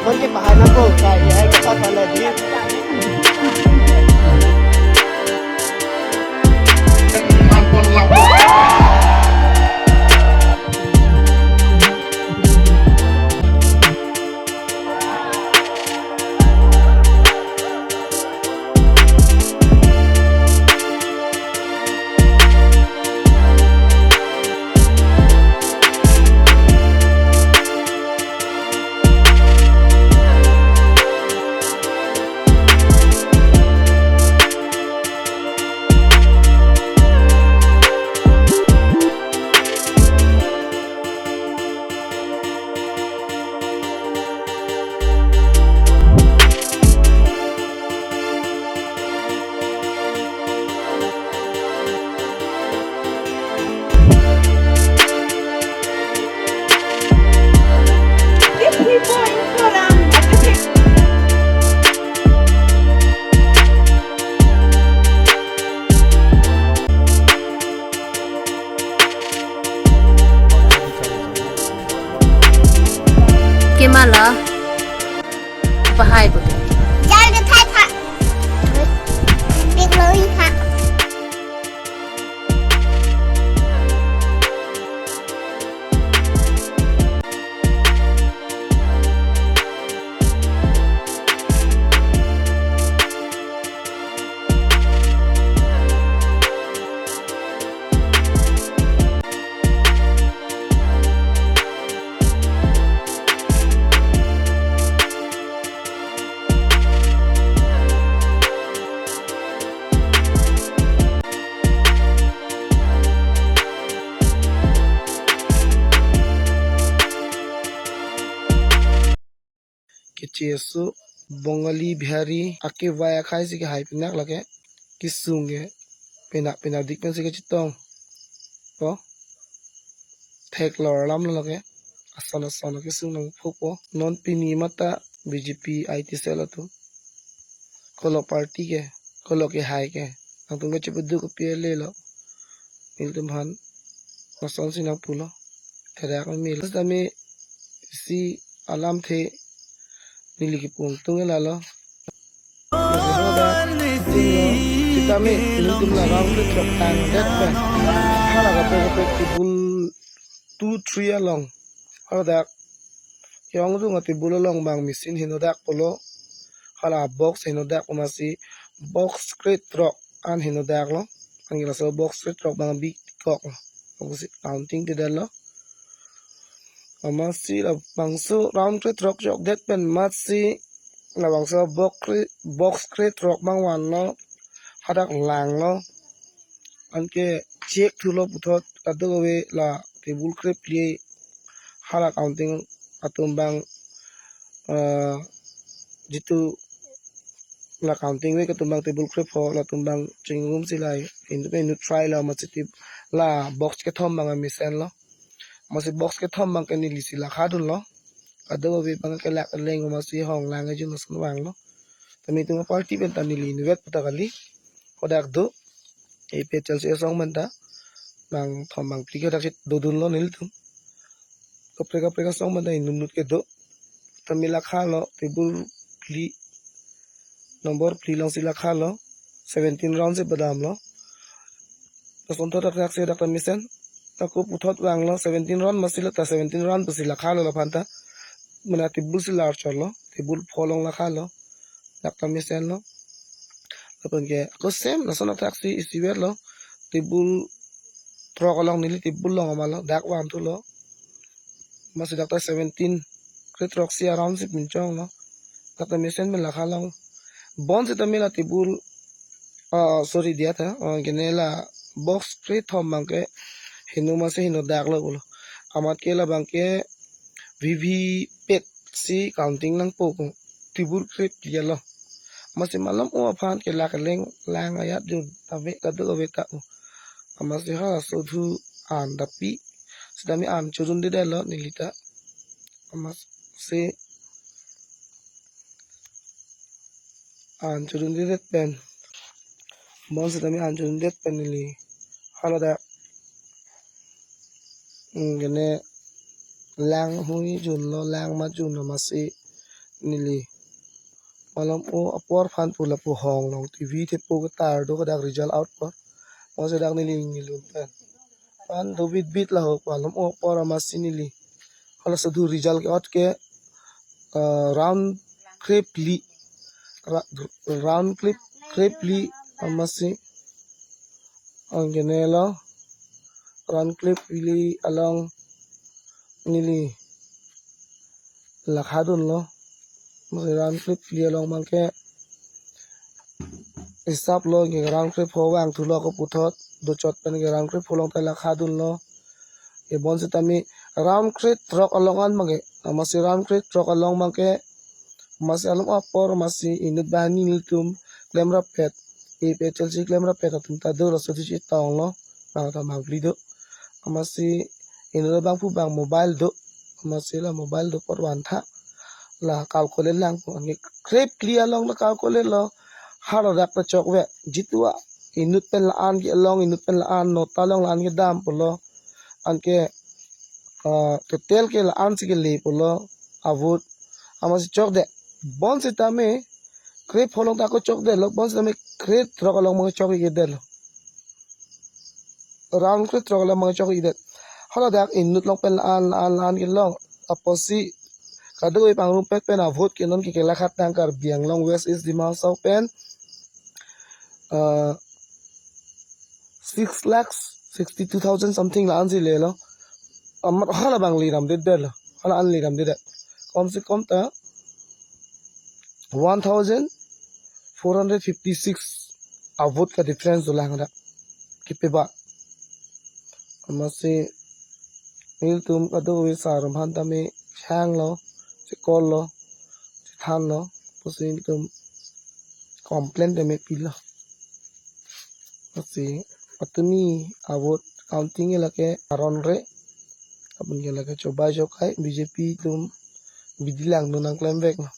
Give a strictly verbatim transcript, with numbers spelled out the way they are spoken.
Oke, pahai nangkok, kaike hai kepahai pala di. Kemala. Pahai bu. Jal de thai pha. Big loi pha. Kecheso Bongali Bihari akevai akhai si kehai pinak lake, kesung ke pinak pinak dik pensi kachetong. Ko theklor alam lo lake, ason ason kesung nangphupo. Non pini mata B J P I T cell atum, kolo party ke, kolo kehai ke, nangtum kachepeduk ke P L A lo. Nelitum aphan asonsi nangpulo. Therak meme lo. Sitame isi alamthe neli kipu ingtung ke lalo. Sitame nelitum la round krethrok tangdet pen, hala kaprek kaprek table two three along, hala dak ke-ong dung a-table along abang machine henodak pulo. Hala box henodak amatsi box krethrok an henodaklo. Anke laso box krethrok abang bikok lo. Amatsi counting te detlo. Amatsi labangso round krethrok chokdet pen amatsi labangso box kre-, box krethrok abang vanlo. Hadak langlo. Anke check thulo puthot kadokave la table krephli, hala counting atum abang, eh, jitu la counting vek atum abang table krepho, latum abang chingrumsi la inut inut try lo, amatsi tip la box kethom abang mesenlo. Amatsi box kethom abang ke nelisi lakha dunlo. Kadokave abang ke lak leng amatsi hong lang ajun ason vanglo. Tame itum a-party pen ta neli inutvet puta kali. Hadak do. Ipet chelsea asong pen ta bang thom bang phli ke hadak si dodunlo nelitum. Kaprek kaprek asong pen ta inut inut kedo. Tame lakhalo table phli, number phli alongsi lakhalo. Seventeen round si padamlo. Lason thot dak dak si dak ta mesen. Ako puthot vanglo seventeen round amatsi la ta seventeen round pusi lakhalo laphan ta. Mane table si lar chorlo. Table pho along lakhalo. Dak ta mesenlo. Lapen ke ako same lason athak si isivet lo. Table throk along neli table long amalo. Dak vanthulo. Amatsi dak ta seventeen, krethroksi around si pinchonglo. Dak ta mesen pen lakha long. Bonsitame la table, ah, sorry, diya tha, ah, kene la box krethom abang ke heno amatsi henodaklo pulo. Amat ke labang ke V V P A T si counting nangpo ko. Table krephli lo. Amatsi malom o aphan ke lak leng lang ajat jun ta ave kadokave ta o. Amatsi ha sodhu an ta pi. Sitame an chodundedetlo neli ta. Amatsi an chodundedet pen. Bonsitame an chodundedet pen neli. Hala dak. Hmm, kene lang hui junlo, lang ma junlo amatsi neli malom-o apor aphan pu lapu hong along T V thepo ketar do, ke dak result out apor. Masi dak neli ningje lun pen. Pan do bit bit laho malom-o apor amatsi neli. Halaso do result ke-ot ke, eh, round trip phli. Ra-, round trip, trip phli amatsi. Anke nelo round trip phli along neli lakha dunlo. Masi round trip phli along abangke hisap lo, ke round trip pho vangthulo ako puthot, dochot pen ke round trip pho along ta lakha dunlo. Ke bonsitame round trip throk along an abangke, amatsi round trip throk along abangke, amatsi malom-o apor, amatsi inut banghini nelitum klemrap pet, A P H L C klemrap pet atum ta do, laso di chetonglo, bang ta bang phli do. Amatsi inut abangphu abang mobile do, amatsi la mobile do apor vantha, la calculate lang pu, anke trip phli along la calculate lo, haladak ta chokvek, jitu a inut pen la-an kelong, inut pen la-an nota along la-an kedam pulo, anke, ah, total ke la-ansi kele pulo, a vote. Amatsi chokdet. Bonsitame trip pho along ta ako chokdetlo, bonsitame trip throk along abang chok-ikdetlo. Round trip throk along abang chok-ikdet. Haladak inut along pen la-an, la-an, la-an kelong. Apotsi kadokave pangrumpet pen a vote ke non ke kelakhat tang Karbi Anglong West East Dima Hasao pen, ah, six lakhs sixty-two thousand something la-ansi lelo. Amat hala abang liramdetdetlo. Hala an liramdetdet. Kom se kom ta one thousand four hundred fifty-six a vote ka difference dolang dak. Kipe ba. Amatsi nelitum kadokave sar aphan tame chehanglo, chekollo, chethanlo, pusi nelitum complain tame pilo. Pusi patumi a vote counting ke lake aronre, apun ke lake chobai chokai, B J P atum bidi langdun nangklemveklo.